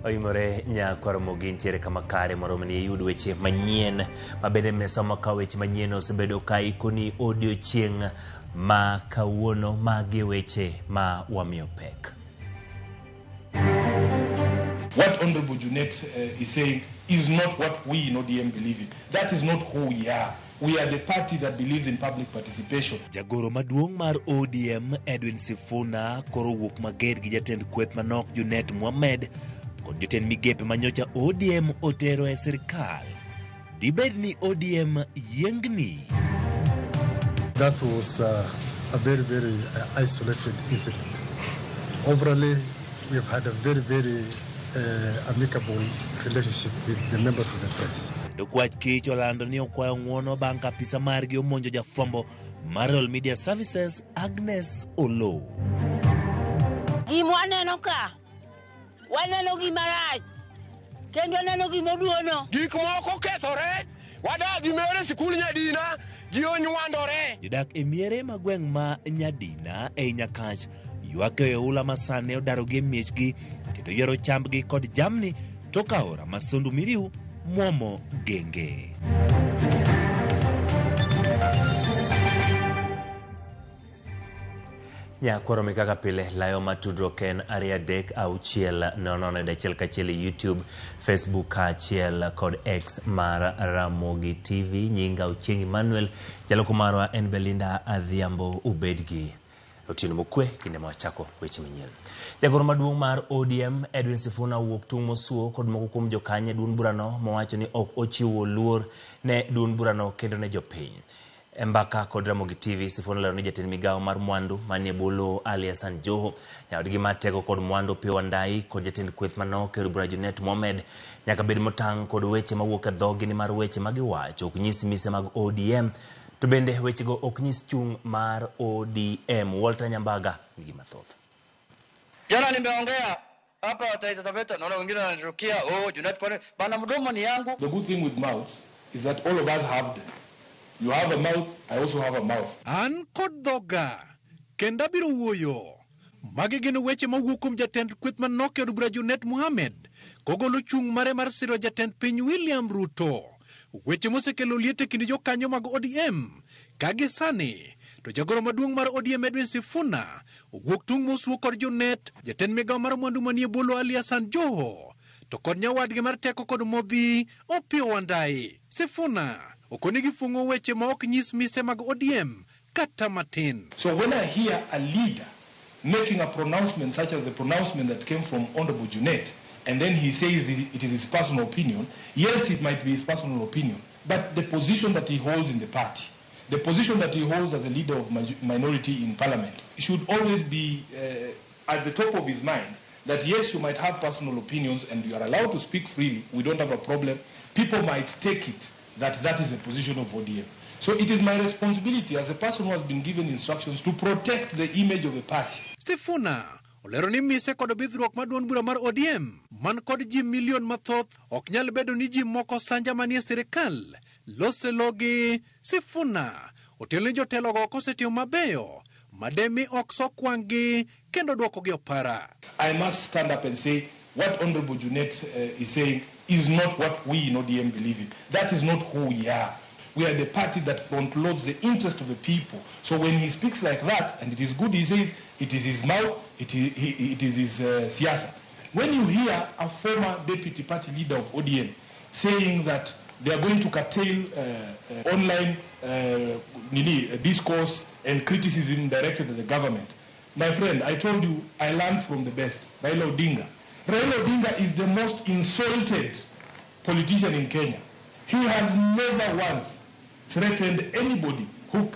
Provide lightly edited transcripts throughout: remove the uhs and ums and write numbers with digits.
Oimore nyakwar Ramogi nitiere kama kare moromo ni iyud weche manyien ma bende mesa makawo weche manyien osebedo ka ikoni odiochieng' ma kawuono. Magi weche ma wamiyo pek. What Honorable Junet is saying is not what we in ODM believe in. That is not who we are. We are the party that believes in public participation. Jagoro maduong' mar ODM Edwin Sifuna koro owuok mager gi jatend kweth manok Junet Mohamed kod jotend migepe manyocha ODM otero e sirkal. Dibed ni ODM yiengni? That was a very, very isolated incident. Overall, we have had a very, very amicable relationship with the members of the press. Kendo kwach kich olando ni okwayo ng'uono bang' ka apisa margi omonjo jafwambo mar Royal Media Services Agnes Oloo. Gima waneno ka, waneno gima rach, kendo waneno gima oduono. Gik moko kethore, wadagi mere sikul Nyadina, ji onywandore. Jodak e miere ma gweng' ma Nyadina ei Nyakach ywak e oula ma sani odarogi e miechgi kendo ywero chambgi kod jamni tok aora ma Sondu Miriu mwomo genge. Nyakwaro mi kaka pile layo ma tudruok en 236 00 1 kachiel e YouTube, Facebook kaachiel kod X mar Ramogi TV. Nyinga Ochieng' Emmanuel, jaloko marwa en Belinda Adhiambo. Ubedgi otieno mokwe kinde ma wachako weche manyien. Jagoro maduong' mar ODM Edwin Sifuna owuok tung' mosuo kod moko kuom jokanyo e duond burano mowacho ni ok ochiwo luor ne duond burano kendo ne jopiny. E mbaka kod Ramogi TV, Sifuna olero ni jatend migawo mar mwandu manie bwo lowo Ali Hassan Joho, nyawadgi mar teko kod mwandu Opiyo Wandayi kod jatend kweth manok e od bura Junet Mohamed nyaka bed motang' kod weche mawuok e dhogi nimar weche magiwacho ok nyis mise mag ODM to bende wechego ok nyis chung' mar ODM. Walter Nyambaga nigi mathoth. Jana nimeongea hapa Taita Taveta, naona wengine wananirukia, oh, Junet kwani bana, mdomo ni yangu. The good thing with mouths is that all of us have them. You have a mouth, I also have a mouth. An kod dhoga, kendo abiro wuoyo. Magi gin weche mawuok kuom jatend kweth manok e od bura Junet Mohamed kogolo chung' mare mar siro jatend piny William Ruto. Weche mosekelo liet e kind jokanyo mag ODM ka gi sani to jagoro maduong' mar ODM Edwin Sifuna owuok tung' mosuo kod Junet, jatend migawo mar mwandu manie bolo Ali Hassan Joho to kod nyawadgi mar teko kod modhi Opiyo Wandayi. Sifuna okoni gifung'o weche ma ok nyis mise mag ODM kata matin. So when I hear a leader making a pronouncement such as the pronouncement that came from Honorable Junet, and then he says it is his personal opinion, yes, it might be his personal opinion, but the position that he holds in the party, the position that he holds as the leader of minority in parliament, should always be at the top of his mind that yes, you might have personal opinions and you are allowed to speak freely, we don't have a problem. People might take it that that is the position of ODM. So it is my responsibility as a person who has been given instructions to protect the image of a party. Sifuna olero ni mise kod bidhruok mar duond bura mar ODM man kod ji milion mathoth ok nyal bedo ni ji moko sanja manie sirikal lose logi. Sifuna otelo ni jotelogo ok osetimo mabeyo mademi ok sok wang'gi kendo dwokogi opara. I must stand up and say what Honorable Junet is saying is not what we in ODM believe in. That is not who we are. We are the party that front-loads the interest of the people. So when he speaks like that, and it is good, he says it is his mouth, it is his siasa. When you hear a former deputy party leader of ODM saying that they are going to curtail online discourse and criticism directed at the government, my friend, I told you I learned from the best, Raila Odinga. Raila Odinga is the most insulted politician in Kenya. He has never once threatened anybody who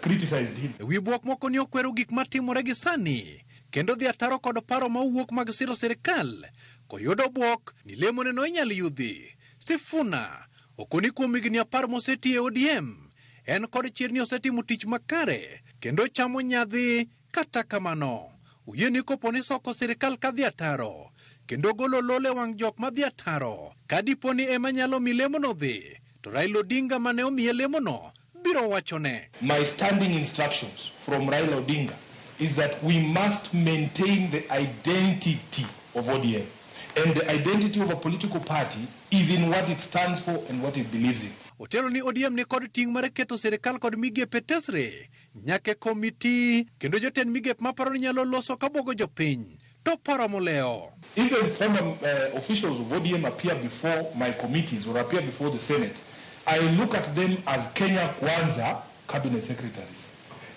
criticized him. E wi bwok moko ni okwero gik matimore gi sani kendo dhi ataro kod paro mawuok mag siro sirikal koyudo bwok ni lemone no inyal yudhi. Sifuna okoni kuom higni 10 mosetiyo e ODM en kod chir ni osetimo tich makare kendo chamo nyadhi. Kata kamano oyie ni kopo ni soko sirikal kadhi ataro kendo golo lole wang' jok madhi ataro ka dipo ni ema nyalo mi lemono dhi to Raila Odinga mane omiye lemono biro wachone. My standing instructions from Raila Odinga is that we must maintain the identity of ODM. And the identity of a political party is in what it stands for and what it believes in. Otelo ni ODM ni kod ting' mar keto sirikal kod migepe tesre nyaka e komiti kendo jotend migepe maparo ni nyalo loso kabuogo jopiny to paro molewo. Even former officials of ODM appear before my committees or appear before the Senate. I look at them as Kenya Kwanza cabinet secretaries.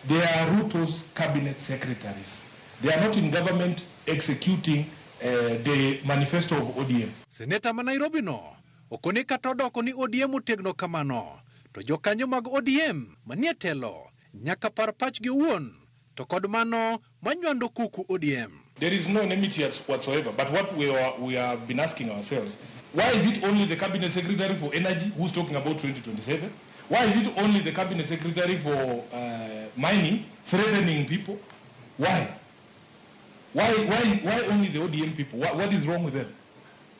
They are Ruto's cabinet secretaries. They are not in government executing the manifesto of ODM. Seneta ma Nairobi no okoni kata odoko ni ODM otegno kamano to jokanyo mag ODM manie telo nyaka par pachgi owuon to kod mano manywando kuku ODM. There is no enmity whatsoever, but what we have been asking ourselves, why is it only the cabinet secretary for energy who's talking about 2027? Why is it only the cabinet secretary for mining threatening people? Why? Why only the ODM people? What is wrong with them?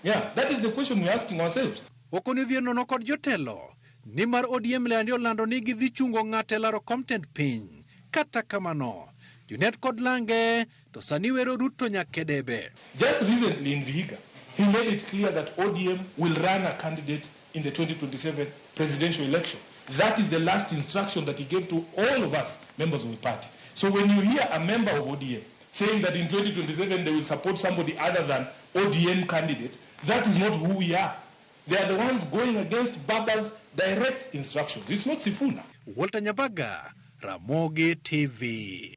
Yeah, that is the question we're asking ourselves. Okoni odhi nono kod jotelo ni mar ODM landi olando ni gidhi chungo ng'ate laro kom tend piny. Kata kamano, Junet kod lange to sani wero Ruto nyaka e debe. Just recently in Vihiga, he made it clear that ODM will run a candidate in the 2027 presidential election. That is the last instruction that he gave to all of us, members of the party. So when you hear a member of ODM saying that in 2027 they will support somebody other than ODM candidate, that is not who we are. They are the ones going against Baba's direct instructions. It's not Sifuna. Walter Nyabaga, Ramogi TV.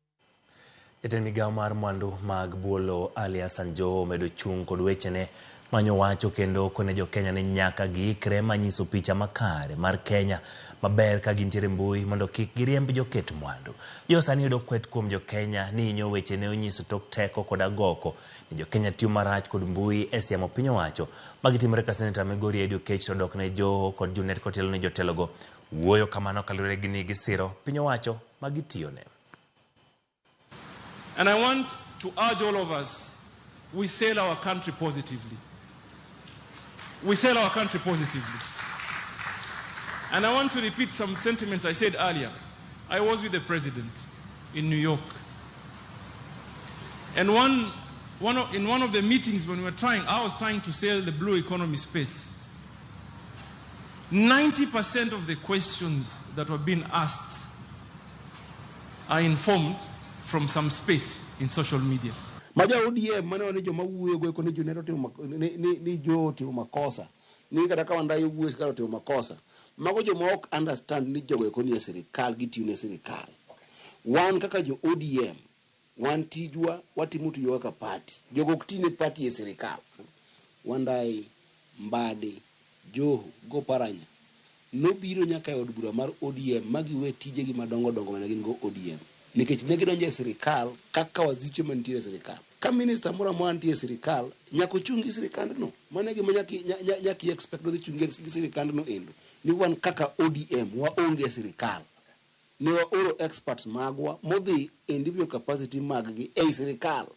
Jatend migawo mar mwandu mag buolo Ali Hassan Joho omedo chung' kod wechene manyo wacho kendo kone jo-Kenya ni nyaka giikre manyiso picha makare mar Kenya maber ka gintiere mbui mondo kik giriemb joket mwandu. Jo sani yudo kwet kuom jo-Kenya ni hinyo weche ne onyiso tok teko kod agoko ni jo-Kenya tiyo marach kod mbui e siemo piny owacho. Magi timore ka Seneta Migori Eddie Oketch odok ne Joho kod Junet kotielo ni jotelogo wuoyo kamano kaluwore gi ni gisiro piny owacho ma gitiyone. And I want to urge all of us, we sell our country positively. We sell our country positively. And I want to repeat some sentiments I said earlier. I was with the president in New York. And in one of the meetings when we were trying, I was trying to sell the blue economy space. 90% of the questions that were being asked are informed from some space in social media. Maja ODM mane wane joma wuoyo go ni Junet otimo ni Joho otimo makosa ni kata ka Wandayi wuoyo kata otimo makosa mago joma ok understand ni jogo eko nie sirikal gitiyo ne sirikal. Wan kaka jo ODM wan tijwa watimo tiyo kaka party. Jogo ok ti ne party e sirikal. Wandayi, Mbadi, Joho go Paranya nobiro nyaka e od bura mar ODM magiwe tijegi madongo dongo mane gin go ODM. Nikech ne gidonjo e sirikal kaka waziche mantie e sirikal. Ka minista moro amora nitie e sirikal, nyaka ochung' gi sirikandno. Mano e gima nyaka i-expect nodhi chung' gi sirikandno endo. Ni wan kaka ODM waonge e sirikal. Ne waoro experts magwa modhi individual capacity mag-gi ei sirikal.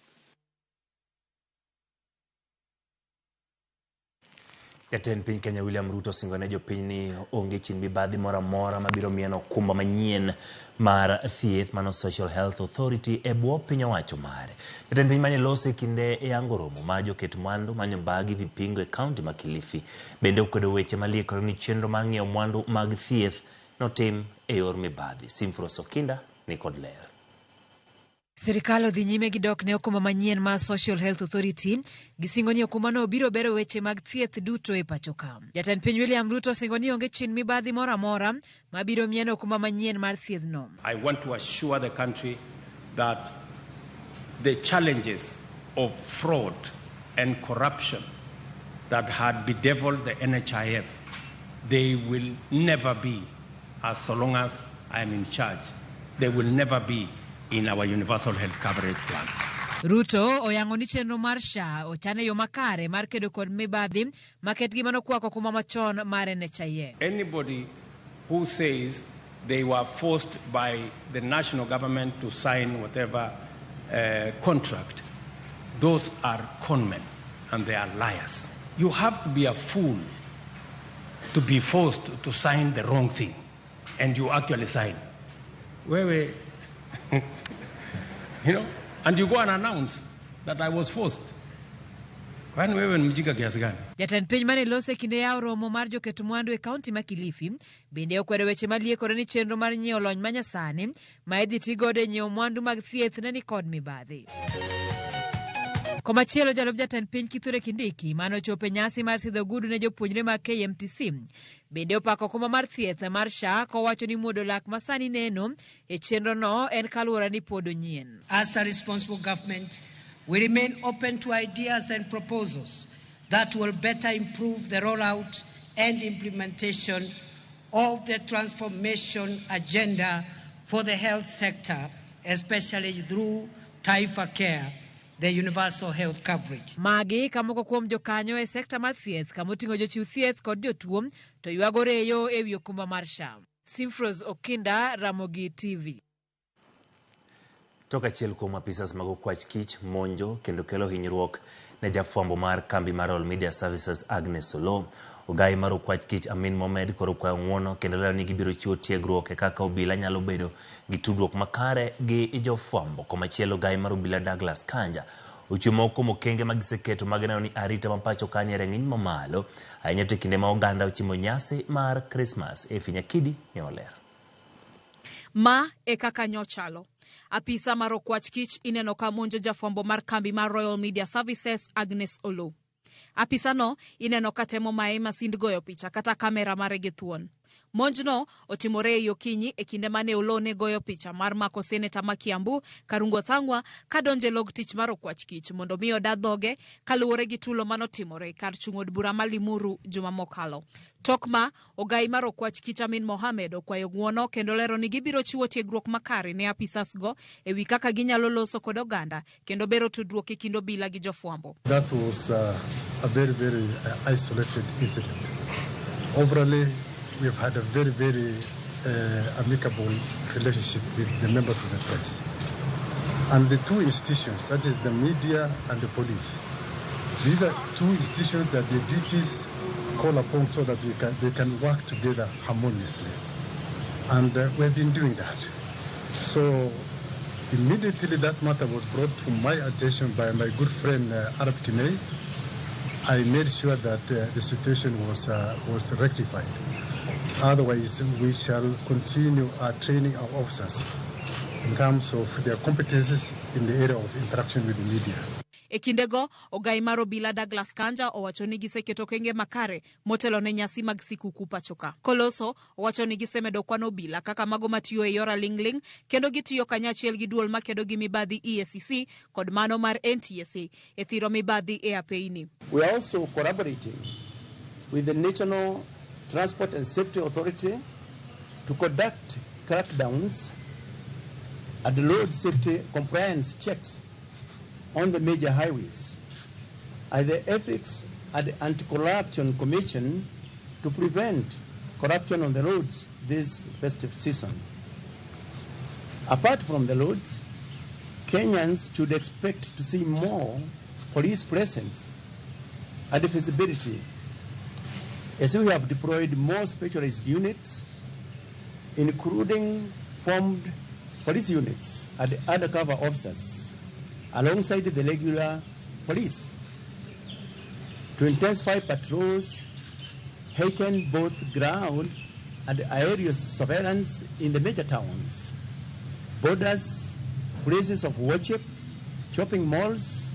Jatend piny Kenya William Ruto osingo ne jopiny ni onge chin mibadhi moro amora mabiro mieno okumba manyien mar thieth mano Social Health Authority e bwo piny owacho mare. Jatend piny mane loso e kinde yango romo mar joket mwandu manyo bagi vipingo e kaunti ma Kilifi bende okwedo weche maliekore ni chenro mar ng'iewo mwandu mag thieth notim e yor mibadhi. Simfros Okinda ni kod ler. Sirikal odhi nyime gi dok ne okumba manyien mar Social Health Authority gisingo ni okumbano biro bero weche mag thieth duto e pacho ka. Jatend piny William Ruto osingo ni onge chin mibadhi moro amora mabiro mieno okumba manyien mar thiethno. I want to assure the country that the challenges of fraud and corruption that had bedeviled the NHIF, they will never be, as so long as I am in charge, they will never be in our universal health coverage plan. Ruto oyango ni chenro mar SHA ochan e yo makare mar kedo kod mibadhi maket gima nokwako okumba machon mar NHIF. Anybody who says they were forced by the national government to sign whatever contract, those are conmen and they are liars. You have to be a fool to be forced to sign the wrong thing, and you actually sign. Wewe, you know, and you go and announce that I was forced. Kwani wewe ni mjinga kiasi gani? Jatend piny mane loso e kinde yawo romo mar joket mwandu e kaunti ma Kilifi bende okwedo weche maliekore ni chenro mar nyiewo lony manyasani ma idhi ti godo e nyiewo mwandu mag thieth ne ni kod mibadhi. Komachielo jalup jatend piny Kithure Kindiki mane ochopo e nyasi mar sidho ogudu ne jopuonjre mag KMTC bende opako okumba mar thieth mar SHA kowacho ni muodo lak masani neno e chenrono en kaluwore ni pod onyien. As a responsible government, we remain open to ideas and proposals that will better improve the rollout and implementation of the transformation agenda for the health sector, especially through Taifa Care, the universal health coverage. Magi ka moko kuom jokanyo e sekta mar thieth kamoting'o jochiw thieth kod jotuo to ywago reyo e wi okumba mar SHA. Simfros Okinda, Ramogi TV. Tok achiel kuom apisas mag okwach kich monjo kendo kelo hinyruok ne jafwambo mar kambi mar Royal Media Services Agnes Oloo. Ogai mar okwach kich Amin Mohamed koro okwayo ng'uono kendo lero ni gibiro chiwo tiegruok e kaka obila nyalo bedo gi tudruok makare gi jofwambo. Komachielo ogai mar obila Douglas Kanja ochiwo moko kuom okenge ma giseketo mag neno ni arita ma pacho ka nie rang'iny mamalo ahinya to e kinde ma oganda ochimo nyasi mar Krismas. Efi Nyakidi miyowa ler. Ma e kaka nyochalo. Apisa mar okwach kich ineno ka monjo jafwambo mar kambi mar Royal Media Services Agnes Oloo. Apisano ineno ka temo maye masind goyo picha kata kamera mare gi thuon. Monjno otimore ei okinyi e kinde mane Oloo ne goyo picha mar mako seneta ma Kiambu Karungo Thang'wa kadonjo e log tich mar okwach kich mondo mi oda dhoge kaluwore gi tulo manotimore kar chung' od bura ma Limuru juma mokalo. Tok ma, ogai mar okwach kich Amin Mohamed okwayo ng'uono kendo lero ni gibiro chiwo tiegruok makare ne apisas go e wi kaka ginyalo loso kod oganda kendo bero tudruok e kind obila gi jofwambo. That was a very, very isolated incident. Overall, we've had a very, very amicable relationship with the members of the press. And the two institutions, that is the media and the police, these are two institutions that their duties call upon so that they can work together harmoniously. And we've been doing that. So immediately that matter was brought to my attention by my good friend Arab Kimei. I made sure that the situation was rectified. Otherwise, we shall continue our training our officers in terms of their competencies in the area of interaction with the media. E kindego, ogai mar obila Douglas Kanja owacho ni giseketo okenge makare motelo ne nyasi mag sikuku pacho ka. Koloso, owacho ni gisemedo kwan obila kaka mago matiyo e yor aling'ling' kendo gitiyo kanyachiel gi duol makedo gi mibadhi EACC kod mano mar NTSA e thiro mibadhi e apeyni. We are also collaborating with the National Transport and Safety Authority to conduct crackdowns and road safety compliance checks on the major highways, and the Ethics and Anti-Corruption Commission to prevent corruption on the roads this festive season. Apart from the roads, Kenyans should expect to see more police presence and visibility, as we have deployed more specialized units, including formed police units and undercover officers, alongside the regular police, to intensify patrols, heighten both ground and aerial surveillance in the major towns, borders, places of worship, shopping malls,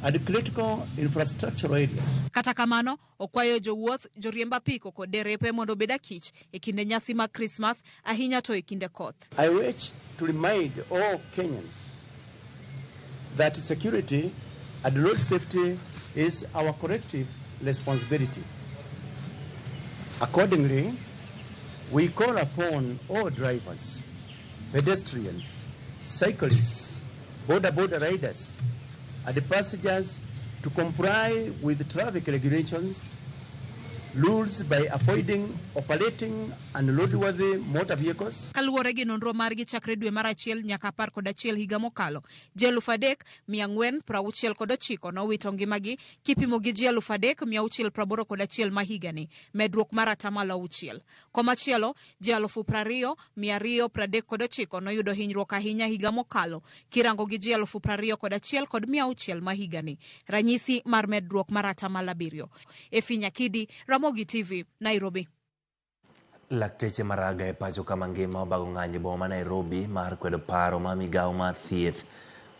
and critical infrastructure areas. Kata kamano, okwayo jowuoth, joriemb apiko kod derepe mondo obed akich e kinde nyasi mag Krismas, ahinya to e kinde koth. I wish to remind all Kenyans that security and road safety is our collective responsibility. Accordingly, we call upon all drivers, pedestrians, cyclists, boda riders, and passengers to comply with traffic regulations, rules by avoiding operating and roadworthy motor vehicles. Kaluwore gi nonro margi chakre dwe mar achiel nyaka 11 higa mokalo, ji 3469 nowito ngimagi kipimo gi ji 3681 ma higani, medruok mar 6%. Komachielo, ji 20239 noyudo hinyruok ahinya higa mokalo kirango gi ji 21,600 ma higani, ranyisi mar medruok mar 7%. Efi Nyakidi, Ramogi TV, Nairobi. Lakteche maraga e pacho kama ngima obago ng'anjo e boma ma Nairobi mar kwedo paro ma migawo mar thieth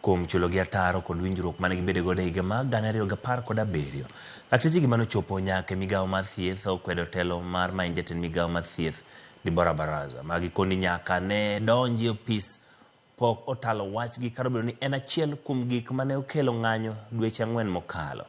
kuom chulogi ataro kod winjruok mane gibedo godo e higa mar 2017. Lakteche gi manochopo nyaka e migawo mar thieth okwedo telo mar ma en jatend migawo mar thieth Deborah Baraza ma gikoni nyaka ne donji e opis pok otalo wachgi kata obedo ni en achiel kuom gik mane okelo ng'anyo dweche 4 mokalo.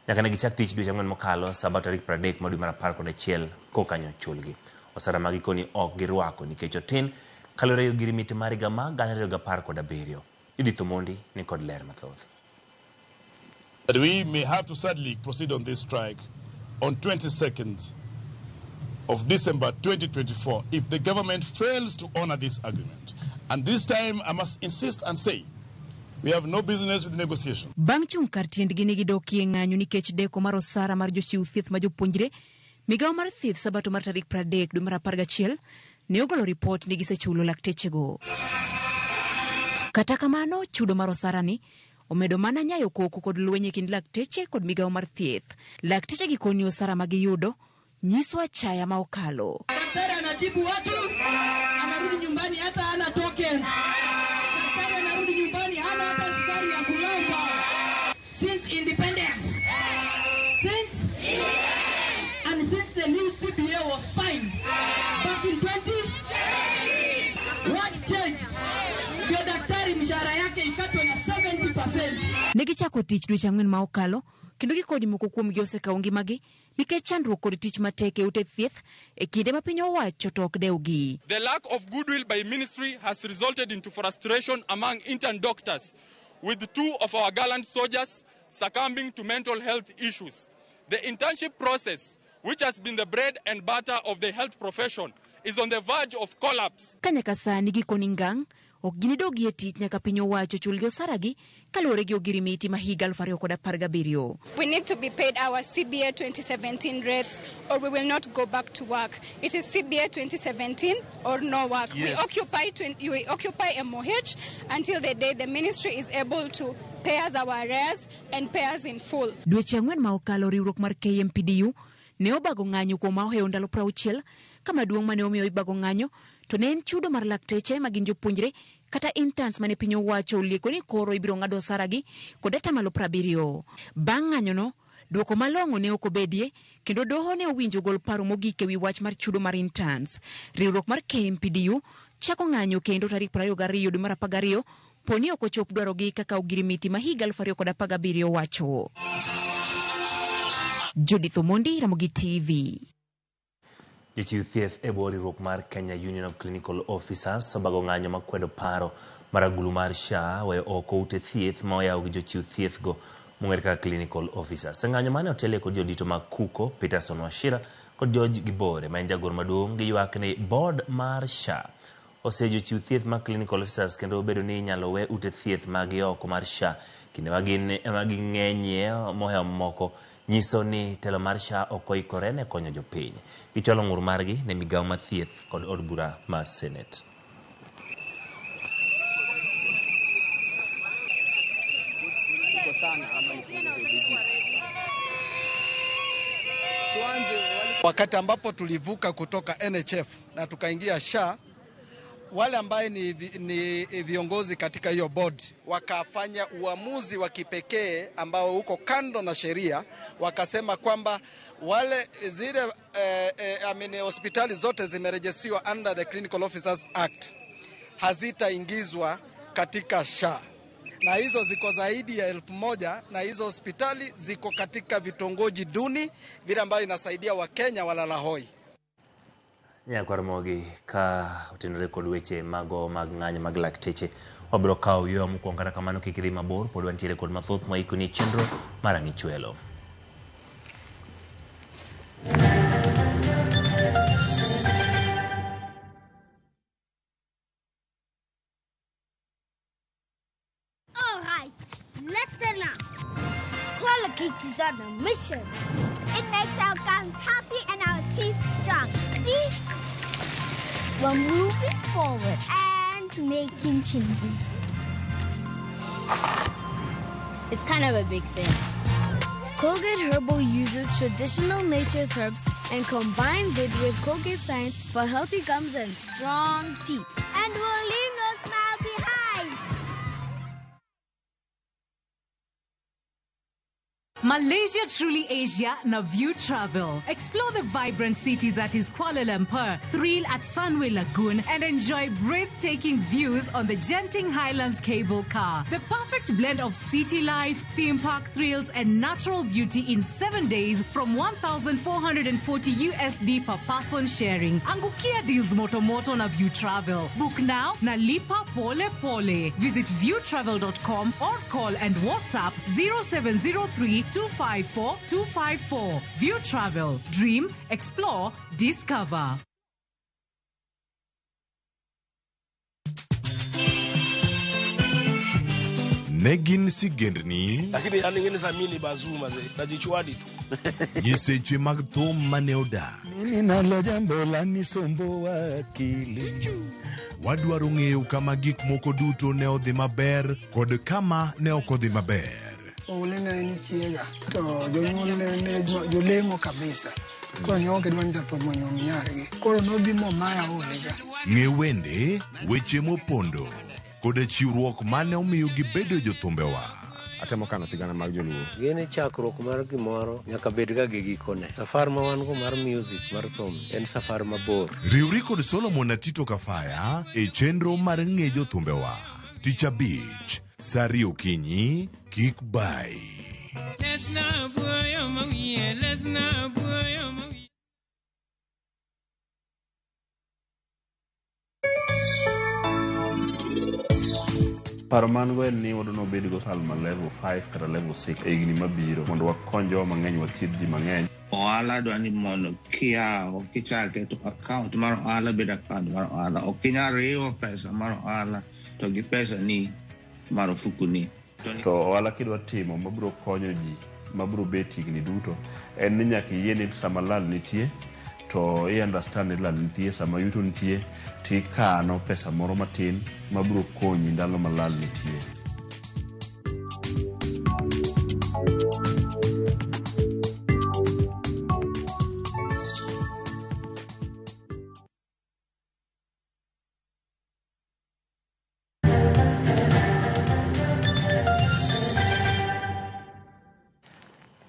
Nyaka ne gichak tich dweche 4 mokalo, Sabato tarik 30 mar dwe mar 11 koka nyochulgi. Osara ma gikoni ok girwako nikech otin kaluwore gi ogirimiti mar higa mar 2017. Judith Omondi ni kod ler mathoth. That we may have to sadly proceed on this strike on 22nd of December 2024 if the government fails to honor this agreement. And this time I must insist and say we have no business with negotiation. Bang' chung' kar tiendgi ni gidokie ng'anyo nikech deko mar osara mar jochiw thieth ma jopuonjre, migawo mar thieth Sabato mar tarik 30 dwe mar 11 ne ogolo ripot ni gisechulo laktechego. Kata kamano, chudo mar osara ni omedo mana nyayo koko kod lweny e kind lakteche kod migawo mar thieth. Lakteche gikoni osara ma giyudo nyiso achaya ma okalo. Daktari anatibu watu, anarudi nyumbani hata hana tokens. Daktari anarudi nyumbani hana hata sukari ya kulamba. Since independence. Since and since the new CBA was signed back in 20, what changed? Ndio daktari mshahara yake ikatwe na 70%. Ne gichako tich dweche 4 ma okalo, kendo gikoni moko kuomgi osekawo ngimagi nikech chandruok kod tich matek e ute thieth e kinde ma piny owacho to ok dewgi. The lack of goodwill by ministry has resulted into frustration among intern doctors, with 2 of our gallant soldiers succumbing to mental health issues. The internship process, which has been the bread and butter of the health profession, is on the verge of collapse. Ka nyaka sani gikoni ngang', ok ginidogi e tich nyaka piny owacho chulgi osaragi kaluwore gi ogirimiti ma higa 2017. We need to be paid our CBA 2017 rates or we will not go back to work. It is CBA 2017 or no work. Yes. We occupy MOH until the day the ministry is able to pay us our arrears and pay us in full. Dweche 4 ma okalo riwruok mar KMPDU ne obago ng'anyo kuom ma ohewo ndalo 60 kama duong' mane omiyo ibago ng'anyo to ne en chudo mar lakteche ma gin jopuonjre kata interns mane piny owacho olieko ni koro ibiro ng'ado osaragi kod atamalo 70. Bang' ng'anyono, duoko malong'o ne ok obedie kendo doho ne owinjo gol paro mogik ewi wach mar chudo mar interns. Riwruok mar KMPDU chako ng'anyo kendo tarik 22 dwe mar 12 poni ok ochop dwarogi kaka ogirimiti ma higa 2017 wacho. Judith Omondi, Ramogi TV. Jochiw thieth e bwo riwruok mar Kenya Union of Clinical Officers obago ng'anyo makwedo paro mar agulu mar SHA weyo oko ute thieth ma oyaw gi jochiw thieth go mong'ere kaka clinical officers. E ng'anyo mane otelie kod jodito mag KUCO, Peterson Wachira kod George Gibore ma en jagoro maduong' giywak ni board mar SHA oseyo jochiw thieth mag clinical officers kendo bedo ni inyalo we ute thieth mag oko mar SHA kinde ma gin ema ging'enyie mohewo moko nyiso ni telo mar SHA ok oikore ne konyo jopiny. Gichwalo ng'ur margi ne migawo mar thieth kod od bura mar Senate. Wakati ambapo tulivuka kutoka NHF na tukaingia SHA, wale ambaye ni viongozi katika hiyo board wakafanya uamuzi wa kipekee ambao uko kando na sheria, wakasema kwamba wale zile hospitali zote zimerejesiwa under the Clinical Officers Act hazitaingizwa katika SHA. Na hizo ziko zaidi ya 1000, na hizo hospitali ziko katika vitongoji duni vile ambayo inasaidia Wakenya walala hoi. Nyakwar Mogi, ka otenore kod weche mago mag ng'anyo mag lakteche, wabiro kawo yo mokwongo. Kata kamano kik idhi mabor, pod wantiere kod mathoth mwaikoni e chenro mar Ang'ichwelo. Colgate is on a mission. It makes our gums healthy and our teeth strong. See? We're moving forward and making changes. It's kind of a big thing. Colgate Herbal uses traditional nature's herbs and combines it with Colgate science for healthy gums and strong teeth. And we'll leave no smile behind. Malaysia Truly Asia na View Travel. Explore the vibrant city that is Kuala Lumpur, thrill at Sunway Lagoon, and enjoy breathtaking views on the Genting Highlands cable car. The perfect blend of city life, theme park thrills, and natural beauty in 7 days from 1,440 USD per person sharing. Angukia deals moto moto na View Travel. Book now na lipa pole pole. Visit viewtravel.com or call and WhatsApp 0703 254 254. View Travel. Dream, explore, discover. Ne gin sigendni Lakini yani ngine za mimi ni bazuma ze najichwadi tu. Nyiseche mag thum mane odak. Mimi nalo jambo lanisumbua akili. Wadwaro ng'eyo kama gik moko duto ne odhi maber kod kama ne ok odhi maber. Oule ne en chiega to jonyuol ne jolemo kabisa. Koro ne ok gidwa ni jathum onyuom nyargi. Koro nobi momaya olega. Ng'e wende, weche mopondo kod chiwruok mane omiyo gibedo jothumbewa. Atemo kano sigana mag joluo. Gini chakruok mar gimoro nyaka bed ga gi gikone. Safar ma wan go mar music mar thum en safar mabor. Riwri kod Solomon Atito Kafaya e chenro mar ng'e jothumbewa. Tich abich, sa ariyo okinyi, kik bai. Paro man go en ni wadwa nobed go osiptal ma level 5 kata level 6 e higni mabiro mondo wakony jowa mang'eny wathiedh ji mang'eny. Ohala dwa ni mondo kiyawo kichake to account mar ohala bedo account mar ohala. Ok inyal riwo pesa mar ohala to gi pesa ni mar ofukuni. To ohala kidwa timo mabiro konyo ji mabiro bet higni duto en ni nyaka iyie ni sama lal nitie to i understand ni lal nitie sama yuto nitie tikano pesa moro matin mabiro konyi ndalo ma lal nitie.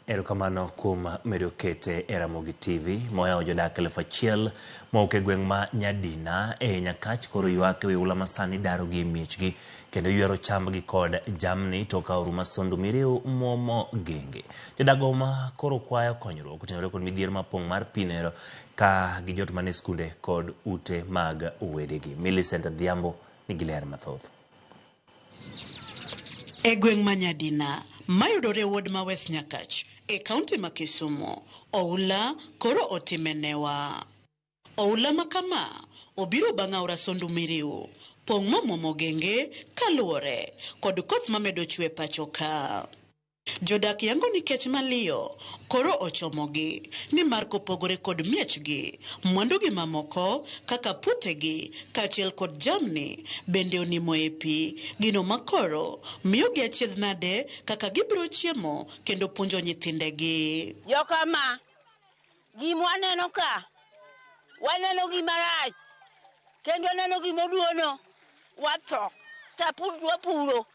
Erokamano kuom medo kete e Ramogi TV moyawo jodak 1000 mowuok e gweng' ma Nyadina e Nyakach koro ywak e wi oula masani darogi e miechgi kendo ywero chambgi kod jamni tok aoru ma Sondu Miriu muomo genge. Jodak ma koro kwayo konyruok otenore kod midhiero ma pong' mar pi nero ka gijot mana e skunde kod ute mag wedegi. Millicent Adhiambo nigi ler mathoth. E gweng' ma Nyadina mayudore e ward ma West Nyakach e kaunti ma Kisumu, oula koro otime newa. Oula ma kama obiro bang' aora Sondu Miriu pong' momuomo genge kaluwore kod koth mamedo chwe pacho ka. Jodak yango ni kech maliyo koro ochomogi nimar kopogore kod miechgi, mwandugi mamoko kaka puothegi kaachiel kod jamni bende onimo e pi, gino makoro miyogi achiedh nade kaka gibiro chiemo kendo puonjo nyithindegi. Jokama, gima waneno ka, waneno gima rach, kendo waneno gima oduono, watho. Sapur wapuro,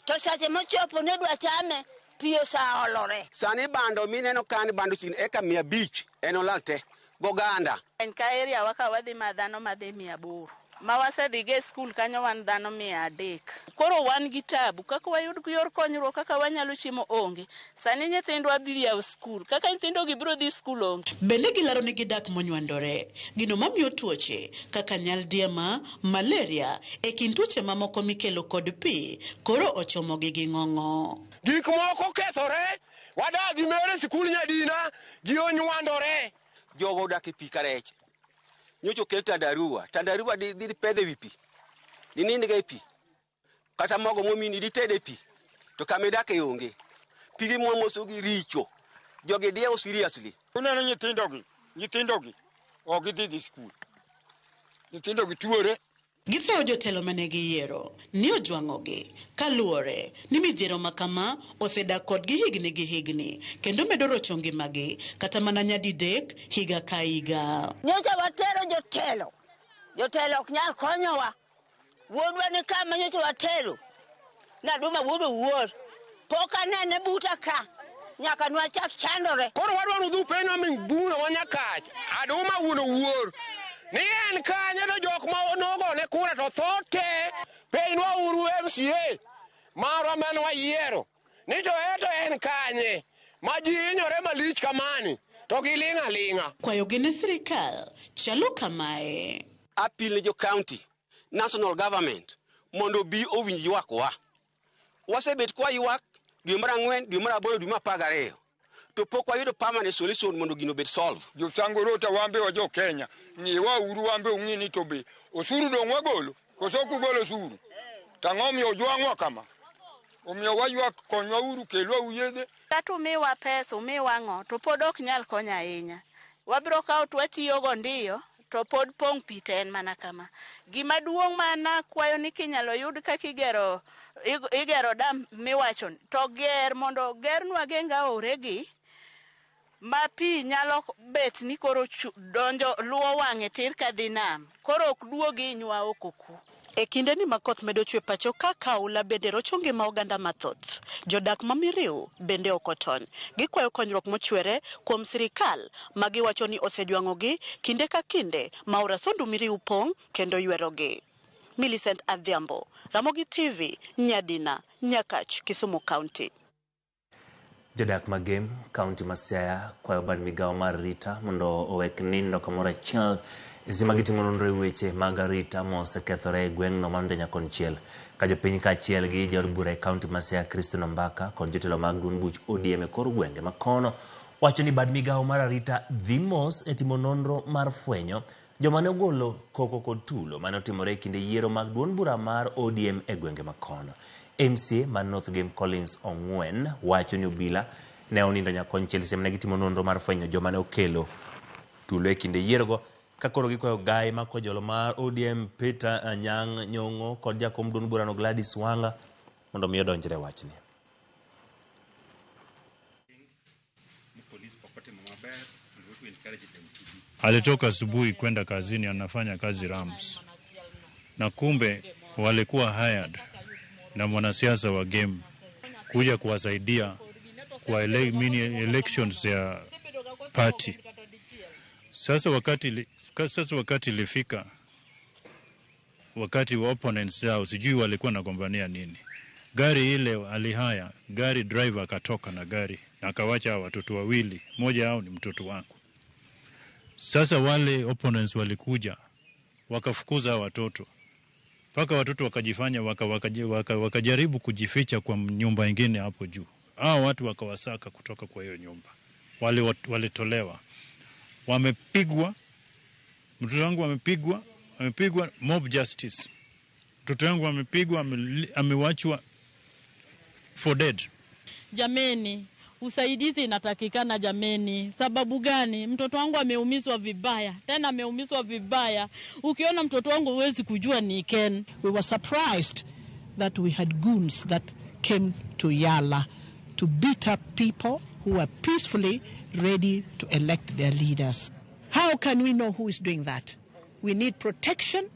to sache mochopo ne dwa chame, pi oseolore. Sani bando mineno kan bando chiegni eka 500 en olal te goganda. En ka area wa ka wadhi ma dhano madhi 800. Ma wasedhi go e skul kanyo wan dhano 300. Koro wan gi tabu kaka wayud yor konyruok kaka wanyalo chiemo onge. Sani nyithindwa dhi yawo skul kaka nyithindo gi biro dhi skul onge. Bende gilaro ni gidak monywandore, gino mamiyo tuoche kaka nyaldiema, malaria e kind tuoche mamoko mikelo kod pi koro ochomogi gi ng'ong'o. Gik moko kethore, wadagi mere sikul Nyadina, ji onywandore. Jogo odak e pi ka rech. Nyocha okel tandarua, tandarua di pedhe ewi pi, dinind ga e pi, kata mogo momini ditede e pi, to kama idake onge. Pige mwamoso gi richo. Jogi diewo seriously. Uneno nyithindogi, nyithindogi ok gidhi dhi skul. Nyithindogi tuore. Giseyo jotelo mane giyiero ni ojwang'ogi kaluwore ni midhiero ma kama osedak kodgi higni gi higni kendo medo rocho ngimagi kata mana nyadidek higa ka higa. Nyocha watero jotelo, jotelo ok nyal konyowa. Wuodwa ni kama nyocha watero. Naduma wuod Owuor. Pok anene buta ka. Nyaka nwachak chandore. Koro wadwaro udhi upenjnwa min bura ma Nyakach, Aduma wuon Owuor. Ni en kanyo to jok ma nogone kura to tho te. Penjnwa uru MCA marwa mane wayiero. Ni to eto en kanye ma ji hinyore malich kamani to giling' aling'a. Kwayogi ne sirikal chalo kamae. Appeal ne jo county, national government mondo obi owinj ywakwa. Wasebet kwa ywak dwe mar 4, dwe mar 8, dwe mar 12. To pok wayudo permanent solution mondo gino obed solve. Josango Rota wambe wa jo Kenya, ng'iwa uru wambe ung'i ni to be osuru dong' wagolo, koso ok ugolo osuru? To ang'o omiyo ojwang'wa kama? Omiyo waywak konywa uru, kelwa uru yedhe. Kata umiwa pesa, umiwa ang'o, to pod ok nyal konyo ahinya. Wabiro kawo to watiyogo ndiyo, to pod pong' pi to en mana kama. Gima duong' ma nakwayo ni kinyalo yud kaka igero, igero dam miwacho to ger mondo gernwa geng aoregi ma pi nyalo bet ni koro donjo luwo wang'e tir kadhi nam. Koro ok duogi hinywa oko ku. E kindeni ma koth medo chwe pacho ka kaula bende rocho ngima oganda mathoth. Jodak ma Miriu bende ok otony. Gikwayo konyruok mochwere kuom sirikal ma giwacho ni osejwang'ogi kinde ka kinde ma aora Sondu Miriu pong' kendo ywerogi. Millicent Adhiambo, Ramogi TV, Nyadina, Nyakach, Kisumu County. Jodak mag Gem, kaunti ma Siaya kwayo bad migawo mar arita mondo owek nindo kamoro achiel e seche ma gitimo nonro e weche mag arita mosekethore e gweng'no mar Ndenya konchiel. Ka jopiny kaachiel gi jaod bura e kaunti ma Siaya Christine Ombaka kod jotelo mag duond buch ODM e kor gwenge ma kono wacho ni bad migawo mar arita dhi mos e timo nonro mar fwenyo joma ne ogolo koko kod tulo mane otimore e kinde yiero mag duond bura mar ODM e gwenge ma kono. MCA mar North Gem Collins Ong'wen wacho ni obila ne onindo nyakonchiel seche mane gitimo nonro mar fwenyo joma ne okelo tulo e kinde yierogo ka koro gikwayo gai ma kojolo mar ODM Peter Anyang' Nyong'o kod jakom duond burano Gladys Wanga mondo mi odonjre e wachni. Alitoka asubuhi kwenda kazini, anafanya kazi Rams, na kumbe walikuwa hired na mwanasiasa wa Gem kuja kuwasaidia kwa mini elections ya party. Sasa wakati ilifika, wakati wa opponents yao sijui walikuwa wanagombania nini, gari ile alihaya, gari driver akatoka na gari na akawacha watoto wawili, mmoja wao ni mtoto wangu. Sasa wale opponents walikuja wakafukuza watoto mpaka watoto wakajifanya wakajaribu kujificha kwa nyumba nyingine hapo juu. Hao watu wakawasaka kutoka kwa hiyo nyumba. Wale walitolewa. Wamepigwa. Mtoto wangu amepigwa mob justice. Mtoto wangu amepigwa, amewachwa for dead. Jameni, usaidizi inatakikana jameni. Sababu gani? Mtoto wangu ameumizwa vibaya. Tena ameumizwa vibaya. Ukiona mtoto wangu huwezi kujua ni Ken. We were surprised that we had goons that came to Yala to beat up people who were peacefully ready to elect their leaders. How can we know who is doing that? We need protection,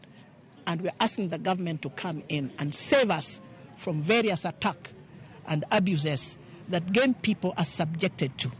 and we're asking the government to come in and save us from various attacks and abuses that game people are subjected to.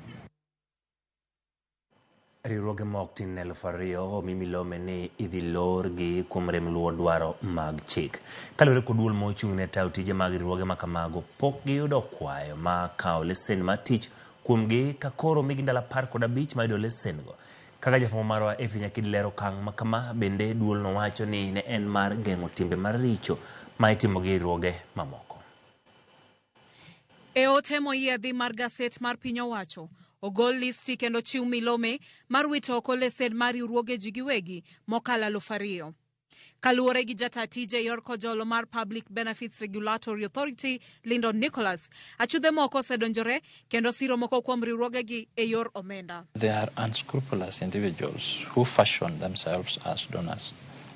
Riwruoge ma ok tin 2000 omi milome ni idhi lorgi kuom rem luwo dwaro mag chik. Kaluwore kod duol mochung' ne tayo tije mag riwruoge ma kamago, pok giyudo kwayo ma kawo lesen mar tich kuomgi ka koro omigi ndalo 15 mar yudo lesen go. Kaka jafwambo marwa Effie Nyakidi lero okang' ma kama, bende duolno wacho ni ne en mar geng'o timbe maricho ma itimo gi riwruoge mamoko. E ote moyiedhi mar gaset mar piny owacho, ogol listi kendo chiw milome mar wito oko lesen mar riwruoge ji giwegi mokalo 2000. Kaluwore gi jata tije yor kojolo mar Public Benefits Regulatory Authority, Lyndon Nicholas, achudhe moko osedonjore kendo siro moko kuom riwruogegi e yor omenda. They are unscrupulous individuals who fashion themselves as donors,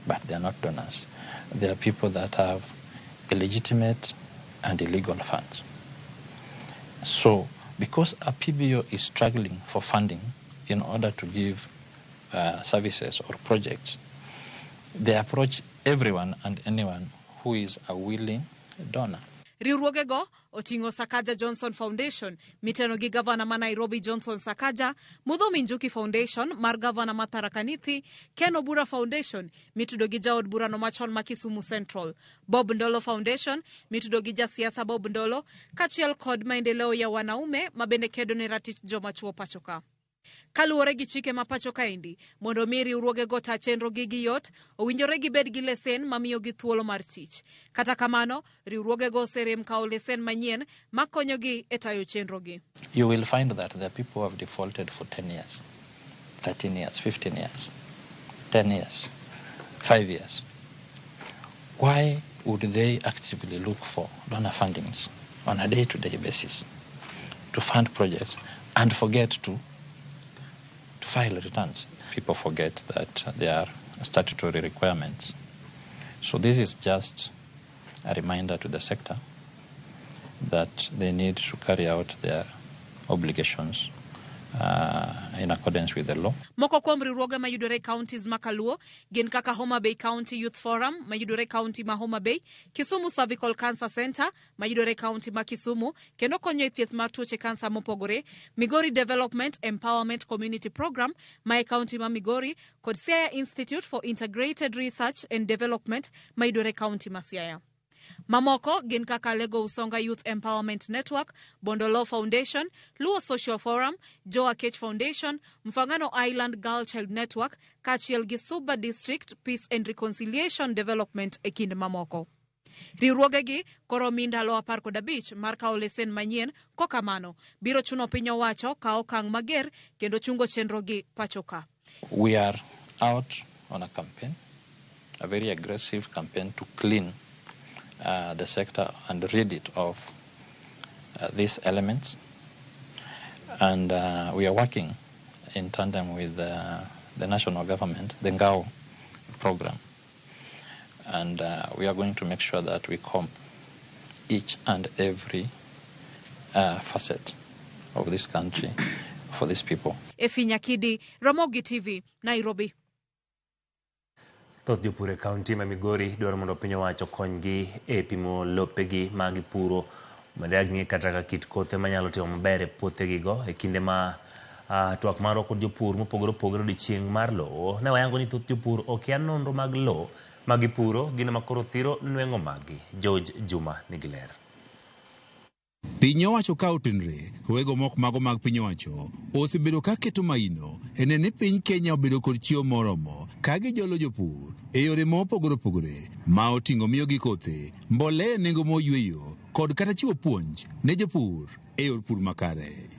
but they are not donors. They are people that have illegitimate and illegal funds. So, because a PBO is struggling for funding in order to give services or projects, they approach everyone and anyone who is a willing donor. Riwruogego oting'o Sakaja Johnson Foundation miteno gi gavana ma Nairobi Johnson Sakaja, Muthomi Njuki Foundation mar gavana ma Tharaka Nithi, Ken Obura Foundation mitudo gi jaod burano machon ma Kisumu Central, Bob Ndolo Foundation mitudo gi jasiasa Bob Ndolo, kaachiel kod Maendeleo ya Wanaume ma bende kedo ne ratich joma chuo pacho ka. Kaluwore gi chike ma pacho kaendi, mondo mi riwruogego ta chenrogi gi yot, owinjore gibed gi lesen mamiyogi thuolo mar tich. Kata kamano, riwruogego oserem kawo lesen manyien makonyogi e tayo chenrogi. You will find that there are people who have defaulted for 10 years, 13 years, 15 years, 10 years, 5 years. Why would they actively look for donor fundings on a day-to-day basis to fund projects and forget to file returns? People forget that there are statutory requirements. So this is just a reminder to the sector that they need to carry out their obligations in accordance with the law. Moko kuom riwruoge mayudore e counties ma Kaluo gin kaka Homa Bay County Youth Forum mayudore e county ma Homa Bay, Kisumu Cervical Cancer Center mayudore e county ma Kisumu kendo konyo e thieth mar tuoche kansa mopogore, Migori Development Empowerment Community Program ma e county ma Migori kod Siaya Institute for Integrated Research and Development mayudore e county ma Siaya. Mamoko gin kaka Lego Usonga Youth Empowerment Network, Bondolo Foundation, Luo Social Forum, Joa Kech Foundation, Mfangano Island Girl Child Network, kaachiel gi Suba District Peace and Reconciliation Development e kind mamoko. Riwruogegi koro mi ndalo 15 mar kawo lesen manyien kokamano biro chuno piny owacho kawo okang' mager kendo chungo chenrogi pacho ka. We are out on a campaign, a very aggressive campaign to clean the sector and rid it of these elements. And we are working in tandem with the national government, the NGAO program. And we are going to make sure that we comb each and every facet of this country for these people. Efi Nyakidi, Ramogi TV, Nairobi. Thoth jopur e kaunti ma Migori dwaro mondo piny owacho okonygi e pimo lopegi ma gipuro mondo ging'e kata ka kit kothe manyalo timo maber e puothegigo e kinde ma twak marwa kod jopur mopogore opogore odiochieng' mar lowo ne wayango ni thoth jopur okia nonro mag lowo ma gipuro gino ma koro thiro nweng'o maggi. George Juma nigi ler. Piny owacho ka otenre, wego mok mago mag piny owacho osebedo ka keto maino e neno ni piny Kenya obedo kod chiemo moromo ka gijolo jopur e yore mopogore opogore ma oting'o miyogi kothe, mbolea e nengo moyweyo kod kata chiwo puonj ne jopur e yor pur makare.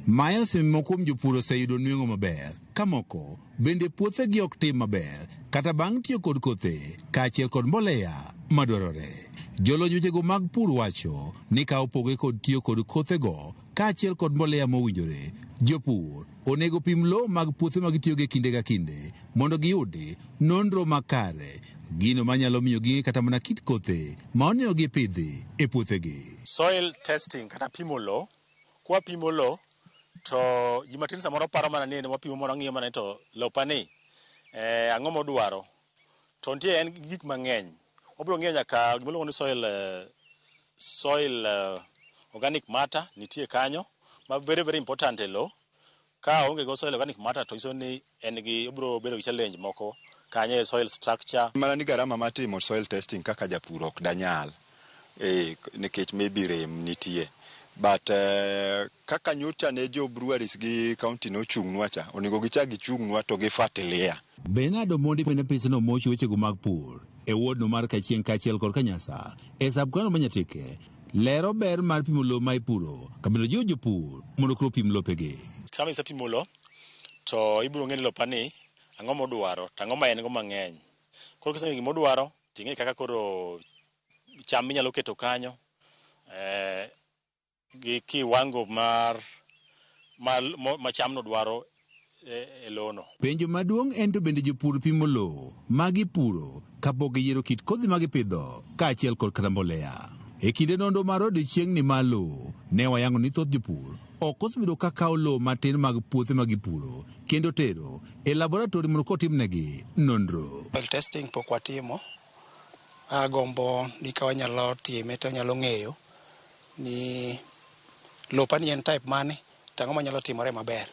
Mae osemiyo kuom jopur oseyudo nweng'o maber ka moko bende puothegi ok tim maber kata bang' tiyo kod kothe kaachiel kod mbolea madwarore. Jolony wechego mag pur wacho ni ka opoge kod tiyo kod kothego kaachiel kod mbolea mowinjore, jopur onego pim lowo mag puothe ma gitiyogo e kinde ka kinde mondo giyudi nonro makare, gino manyalo miyo ging'e kata mana kit kothe ma onego gipidhi e puothegi. Soil testing kata pimo lowo, kwa pimo lowo to ji matin samoro paro mana ni en wapimo moro ng'iyo mana ni to lopani ang'o modwaro, to nitie en gik mang'eny. Wabiro ng'iyo nyaka gima iluongo ni soil organic matter nitie kanyo ma very very important e lowo. Ka onge go soil organic matter to nyiso ni en gi obiro bedo gi challenge moko kanyo e soil structure. Mana ni garama mar timo soil testing kaka japur ok danyal nikech maybe rem nitie. But kaka nyocha ne jo breweries gi county nochung'nwa cha, onego gichak gichung'nwa to gifuatilia. Bernard Omondi mane pisno mocho wechego mag pur e wodno mar Kachieng' kaachiel kod Kanyasa e sub-county ma Nyatike lero ber mar pimo lowo ma ipuro kabende jiwo jopur mondo koro pim lopegi. Sama isepimo lowo to ibiro ng'e ni lopani ang'o modwaro to ang'o ma en go mang'eny. Koro kiseng'eyo gima odwaro, ting'e kaka koro cham minyalo keto kanyo gi kiwango mar ma chamno dwaro e lono. Penjo maduong' en to bende jopur pimo lowo ma gipuro kapok giyiero kit kodhi ma gipidho kaachiel kod kata mbolea. E kinde nonro mar odiechieng'ni mar lowo, ne wayango ni thoth jopur ok osebedo ka kawo lowo matin mag puothe ma gipuro kendo tero e laboratori mondo kotimnegi nonro. Soil testing pok watimo. Agombo ni ka wanyalo time to wanyalo ng'eyo ni lopani en type mane to ang'o manyalo timore maber.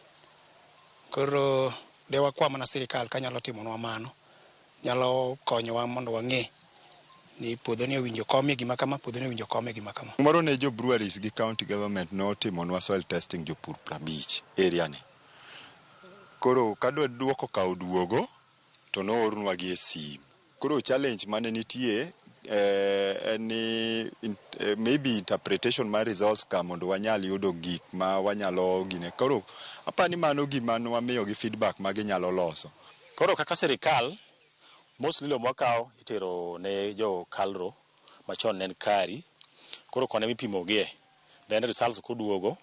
Koro de wakwa mana sirikal kanyalo timonwa mano. Nyalo konyowa mondo wang'e ni puodho ni owinjo komie gima kama, puodho ni owinjo komie gima kama. Moro ne jo breweries gi county government notimonwa soil testing jopur 50 area ni. Koro kadwa duoko ka oduogo to noornwa gi e sim. Koro challenge mane nitie en ni maybe interpretation mar results ka mondo wanyal yudo gik ma wanyalo gine. Koro apani mano gima nwamiyogi feedback ma ginyalo loso. Koro kaka sirikal, mostly lowo mwakawo itero ne jo KALRO machon ne en KARI. Koro kone mipimogie. Then results koduogo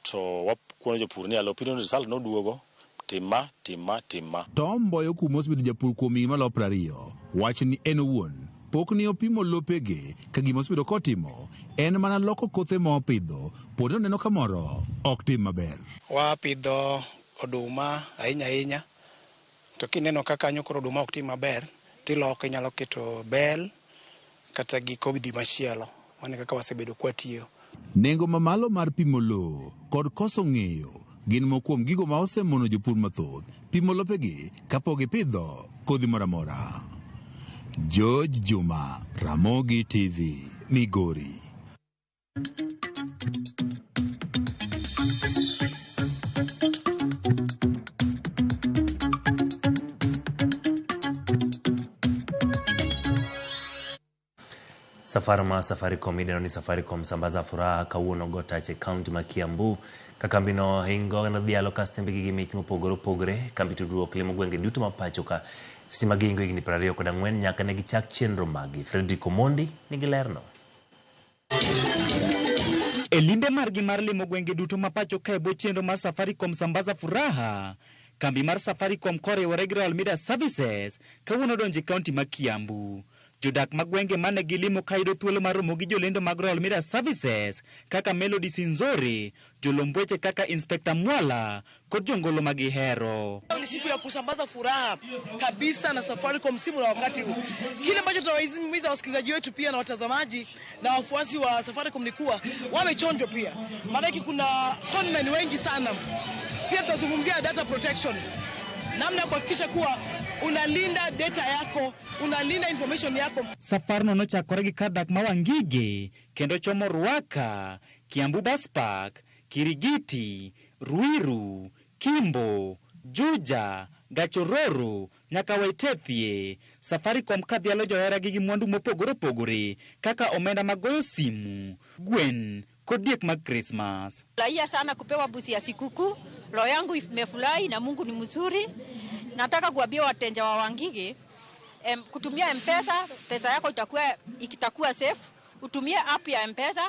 to wakono jopur ni lopino result noduogo, tim ma, tim ma, tim ma. Tom Mboyo kuma osebedo japur kuom higni maloyo 20 wacho ni en owuon pok ne opimo lopege ka gima osebedo kotimo en mana loko kothe ma opidho pod oneno ka moro ok tim maber. Wapidho oduma ahinya ahinya to kineno ka kanyo koro oduma ok tim maber tiloko inyalo keto bel kata gi kodhi machielo. Mano e kaka wasebedo kwatiyo. Nengo mamalo mar pimo lowo kod koso ng'eyo gin moko kuom gigo ma osemono jopur mathoth pimo lopegi kapok gipidho kodhi moro amora. George Juma, Ramogi TV, Migori. Safar ma Safaricom idendo ni Safaricom Sambaza Furaha kawuono go tach e kaunti ma Kiambu ka kambino hingo dhialo kastembegi gi mich mopogore opogore. Kambi tudruok limo gwenge duto ma pacho ka seche ma gihingo higni 24 nyaka ne gichak chenro maggi. Fredrick Omondi nigi lerno. E limbe margi mar limo gwenge duto ma pacho ka e bwo chenro mar Safaricom Sambaza Furaha, kambi mar Safaricom koriwore gi Royal Media Services kawuono donjo e kaunti ma Kiambu. Jodak mag gwenge mane gilimo ka yudo thuolo mar romo gi jolendo mag Royal Media Services kaka Melody Sinzori, jolombweche kaka Inspector Mwala kod jongolo ma gihero. Ni siku ya kusambaza furaha kabisa na Safaricom msimu na wakati huu. Kile ambacho tunawahimiza wasikilizaji wetu pia na watazamaji na wafuasi wa Safaricom ni kuwa wawe chonjo pia, maanake kuna conmen wengi sana. Pia tunazungumzia data protection, namna ya kuhakikisha kuwa unalinda data yako, unalinda information yako. Safarno nochakore gi kar dak ma Wangige kendo chomo Ruaka, Kiambu Bus Park, Kirigiti, Ruiru, Kimbo, Juja, Gachororo nyaka Waitethie. Safaricom kadhialo joheragi gi mwandu mopogore opogore kaka omenda mag goyo simu, gwen kod diek mag Krismas. Furahia sana kupewa busi ya sikukuu. Roho yangu imefurahi na Mungu ni mzuri. Nataka kuambia wateja wa Wangige, kutumia M-Pesa, pesa yako itakuwa safe. Utumie app ya M-Pesa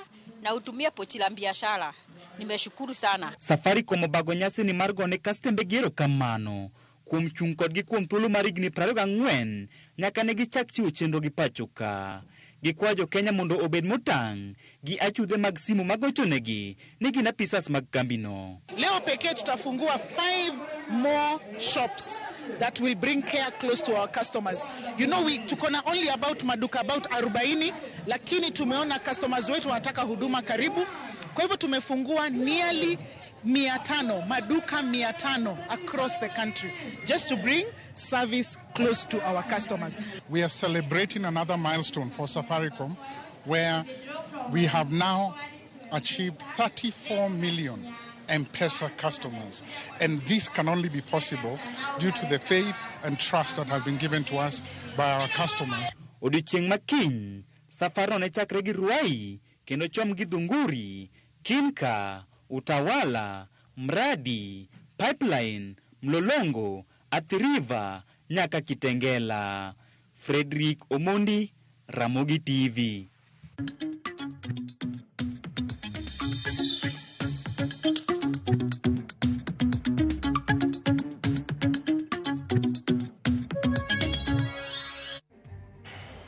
na utumie pochi la biashara. Nimeshukuru sana. Safaricom obago nyasi ni mar gone kastembegi erokamano kuom chung' kodgi kuom thuolo mar higni 24 nyaka ne gichak chiwo chenro gi pacho ka. Gikwayo jo Kenya mondo obed motang' gi achudhe mag simu magochonegi ni gin apisas mag kambino. Leo pekee tutafungua 5 more shops that will bring care close to our customers. You know, we tuko na only about maduka about 40, lakini tumeona customers wetu wanataka huduma karibu. Kwa hivyo tumefungua nearly 500, maduka 500 across the country just to bring service close to our customers. We are celebrating another milestone for Safaricom where we have now achieved 34 million M-Pesa customers, and this can only be possible due to the faith and trust that has been given to us by our customers. Odiochieng' ma kiny, safarno ne chakre gi Ruai kendo chom gi Dhunguri, Kinka, Utawala, Mradi, Pipeline, Mlolongo, Athi River nyaka Kitengela. Fredrick Omondi, Ramogi TV.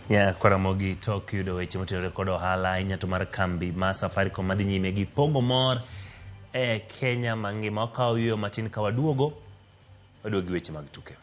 Ya Ramogi tok yudo weche motenore kod ohala ahinya to mar kambi ma Safaricom madhi nyime gi pogo mor e Kenya mangima. Wakawo yueyo matin ka waduogo, waduogo gi weche mag tuke.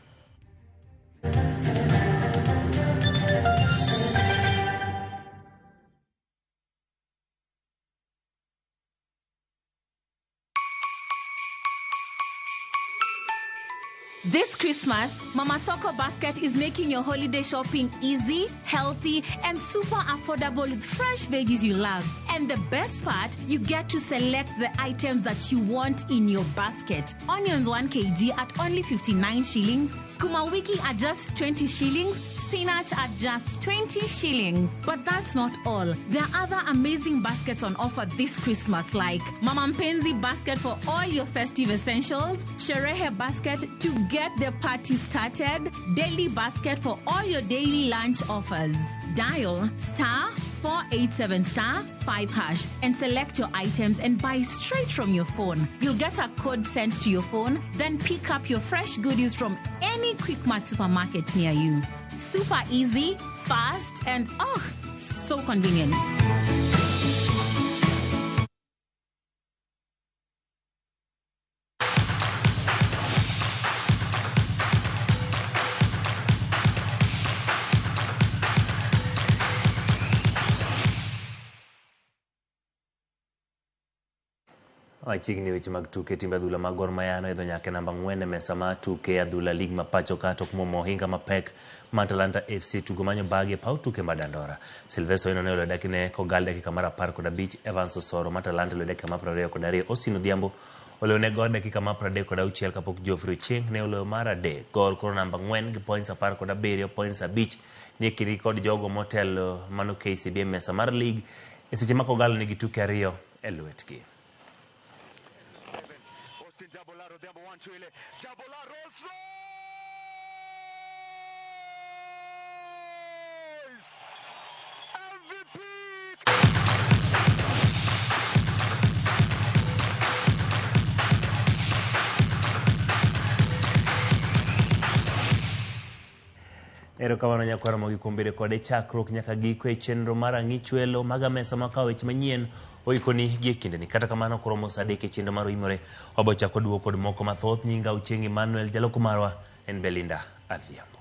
This Christmas, Mama Soko Basket is making your holiday shopping easy, healthy, and super affordable with fresh veggies you love. And the best part, you get to select the items that you want in your basket. Onions 1 kg at only 59 shillings, skuma wiki at just 20 shillings, spinach at just 20 shillings. But that's not all. There are other amazing baskets on offer this Christmas, like Mama Mpenzi basket for all your festive essentials, Sherehe basket to get the party started, daily basket for all your daily lunch offers. Dial star 487 star 5 hash and select your items and buy straight from your phone. You'll get a code sent to your phone, then pick up your fresh goodies from any Quickmart supermarket near you. Super easy, fast, and oh, so convenient. Machiegni weche mag tuke timbe adhula mag Gor Mahia noidho nyaka e namba 4 e mesa mar tuke adhula lig ma pacho ka tok muomo ohinga mapek ma Talanta FC tugo manyo bagi e paw tuke ma Dandora. Sylvester Owino ne oloyo dakine kogal dakika mar 15, Evans Osoro ma Talanta oloyo dakika mar 22, Austin Odhiambo oloyo ne Gor dakika mar 36 kapok Geoffrey Ochieng ne oloyo mar 3. Gor koro namba 4 gi points 17, points 5 ni e kindgi kod jogo motelo mano KCB e mesa mar lig e seche ma Kogalo nigi tuke 2 e lwetgi. Erokamano nyakwar Ramogi kuom bedo kode chakruok nyaka giko e chenro mar Ang'ich Welo maga mesa makawo weche manyien oikoni gi e kindeni. Kata kamano koromo saa 3 e chenro mar Oimore wabo chako duogo kod moko mathoth. Nyinga Ochieng' Emmanuel, jaloko marwa en Belinda Adhiambo.